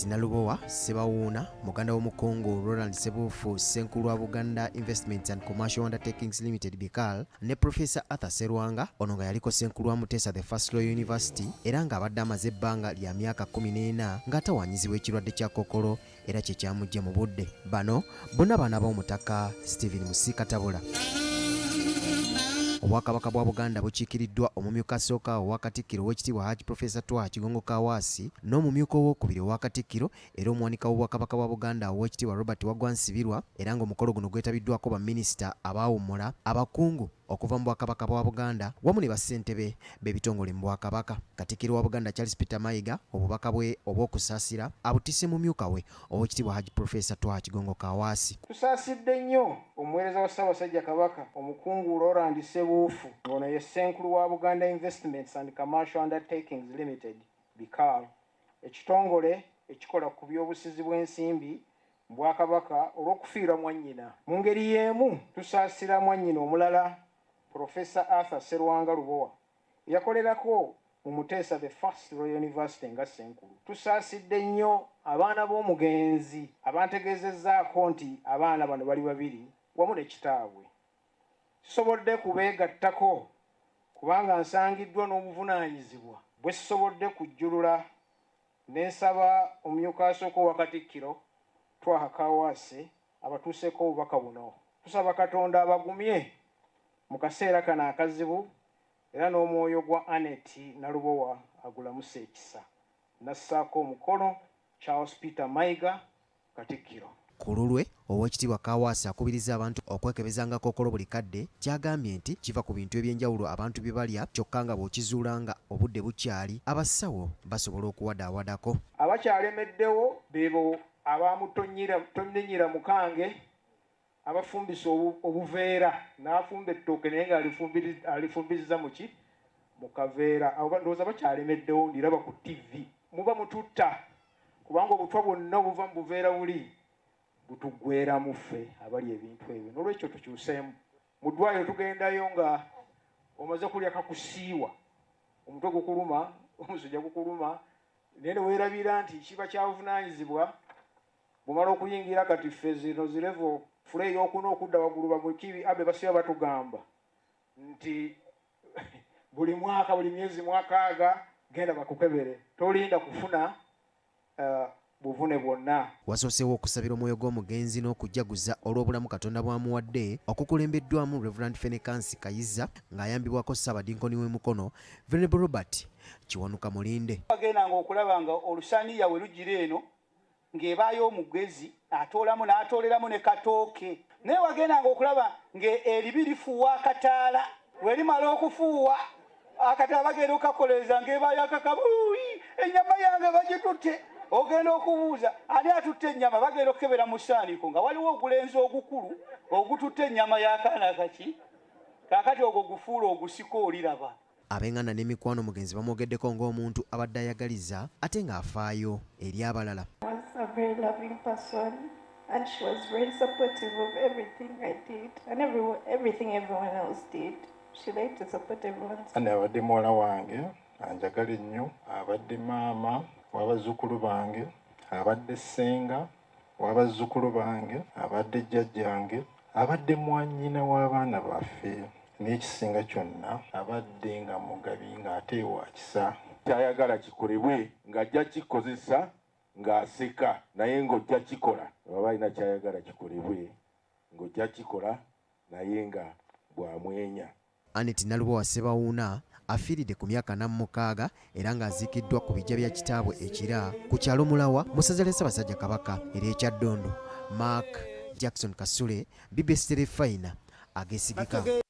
Annet Nalubowa Ssebawuuna, muganda w'omukungu Roland Ssebuufu, ssenkulu wa Buganda Investments and Commercial Undertakings Limited BICAL, ne Professor Arthur Serwanga, ono nga yaliko ssenkulu wa Muteesa the First Royal University era ng'abadde amaze ebbanga lya myaka 14 ng'atawaanyizibwa ekirwadde kya kookolo era kye kyamuggye mu budde. Bano bonna baana b'omutaka Stephen Musiika Tabula. Obwakabaka bwa Buganda bukiikiriddwa omumyuka asooka owa Katikkiro Oweekitiibwa Hajj Professor Twaha Kigongo Kaawaasi n'omumyuka owookubiri owa Katikkiro era omuwanika w'Obwakabaka bwa Buganda Oweekitiibwa Robert Waggwa Nsibirwa era ng'omukolo guno gwetabiddwako baminisita abaawummula, abakungu okuva mu Bwakabaka bwa Buganda wamu ne bassentebe b'ebitongole mu Bwakabaka. Katikkiro wa Buganda Charles Peter Mayiga obubaka bwe obw'okusaasira abutisse mumyuka we Oweekitiibwa Hajj Professor Twaha Kigongo Kaawaasi. Tusaasidde nnyo omuweereza wa Ssaabasajja Kabaka, Omukungu Roland Ssebuufu ng'ono ye Ssenkulu wa Buganda Investments and Commercial Undertakings Limited, BICAL, ekitongole ekikola ku by'obusizi bw'ensimbi mu Bwakabaka olw'okufiirwa mwannyina. Mu ngeri y'emu tusaasira mwannyina omulala Professor Arthur Sserwanga Lubowa eyakolerako mu Muteesa the First Royal University nga Ssenkulu. Tusaasidde nnyo abaana b'omugenzi abantegeezezzaako nti abaana bano bali babiri wamu ne kitaabwe. Sisobodde kubeegattako kubanga nsangiddwa n'obuvunaanyizibwa bwe sisobodde kujjulula ne nsaba omumyuka asooka owa Katikkiro, Twaha Kaawaase abatuuseeko obubaka buno. Tusaba Katonda abagumye mu kaseera kano akazibu era n'omwoyo gwa Annet Nalubowa agulamuse ekisa. Nassaako omukono, Charles Peter Mayiga, Katikkiro. Ku lulwe, Oweekitiibwa Kaawaase akubirizza abantu okwekebezanga kookolo buli kadde ky'agambye nti kiva ku bintu eby'enjawulo abantu bye balya kyokka nga bw'okizuula nga obudde bukyali abasawo basobola okuwadaawadako. Abakyalemeddewo beebo aba mu Tonninyira Mukange abafumbisa obuveera n'afumba ettooke naye nga alifumbizza muki mu kaveera. Abo ndowooza bakyalemeddewo, ndiraba ku ttivi. Muba mututta kubanga obutwa bwonna obuva mu buveera buli butuggweeramu ffe abali ebintu ebyo. N'olwekyo tukyuseemu. Mu ddwaliro tugendayo nga omaze kulya kakusiiwa, omutwe gukuluma, omusujja gukuluma, naye ne weerabira nti kiba kya buvunaanyizibwa bw'omala okuyingira. Kati ffe zino zi level floor ey'okuna okudda waggulu, bamukibi abe basiba batugamba nti buli mwaka, buli myezi 6 genda bakukebere, tolinda kufuna buvune bwonna. Wasooseewo okusabira omwoyo gw'omugenzi n'okujaguza olw'obulamu Katonda bw'amuwadde okukulembeddwamu Reverend Fenekansi Kayiza ng'ayambibwako Ssaabadinkoni w'e Mukono Venerable Robert Kiwanuka Mulinde. Bagendanga okulaba nga olusaniya we lugira eno ng'ebaayo omugezi atoolamu n'atooleramu ne katooke, naye wagendanga okulaba ng'eribi lifuuwa akataala, we limala okufuuwa akataala bagenda okukakoleeza ng'ebaayo akakabuuyi, ennyama yange bagitutte. Ogenda okubuuza ani atutte ennyama, bagenda okukebera mu ssaaniiko nga waliwo ogulenzi ogukulu ogututte ennyama y'akaana kaki. Kaakati ogwo gufuula ogusika oliraba. Ab'enganda n'emikwano omugenzi bamwogeddeko ng'omuntu abadde ayagaliza ate ng'afaayo eri abalala. Was a very loving person and she was very supportive of everything I did and everything everyone else did. She liked to support everyone. Anne abadde muwala wange anjagala ennyo, abadde maama w'abazzukulu bange, abadde ssenga w'abazzukulu bange, abadde jjajjange, abadde mwannyina w'abaana baffe, n'ekisinga kyonna abadde nga mugabi ng'ate wa kisa. Kyayagala kikolebwe ng'ajja kikozesa ng'aseka, naye ng'ojja kikola. Bw'aba alina kyayagala kikolebwe ng'ojja kikola, naye nga bw'amwenya. Annet Nalubowa Ssebawuuna afiiridde ku myaka 46 era ng'aziikiddwa ku biggya bya kitaabwe e Kira ku kyalo Mulawa mu ssaza lya Ssaabasajja Kabaka ery'e Kyaddondo. Mark Jackson Kasule, BBS Terefayina ageesigika.